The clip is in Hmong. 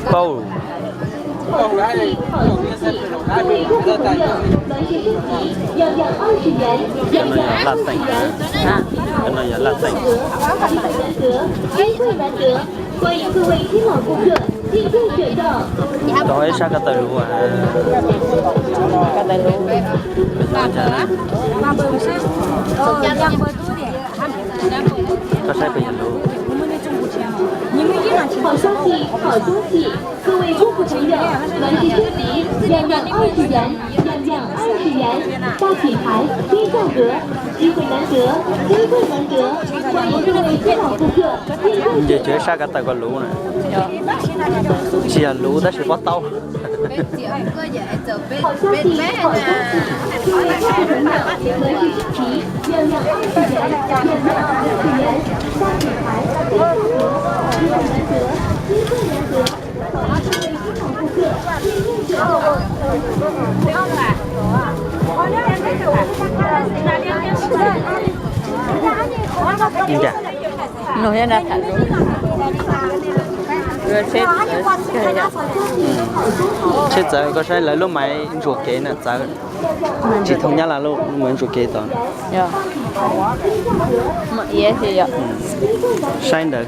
Pauj. Cov no yog laj teem, cov no yog laj teem. Tau ib sab ko taw luv. Koj saib pem yog luv. 各位客户朋友，玩具升级，样样二十元，样样二十元，大品牌，低价格，机会难得，机会难得，欢迎各位新老顾客进入。 Ces tsuas sab ko taw ko luv na. Tsis yog luv tab sis pob taub. 好消息，好消息，各位客户朋友，玩具升级，样样二十元，样样二十元，大品牌，低价格，机会难得，机会难得。 Tsheb txawv, koj saib lawv lub maiv ntsuas kev na, txawv. Tsis thooj Nyab Laj lub maiv ntsuas kev tod. Saib ntawd.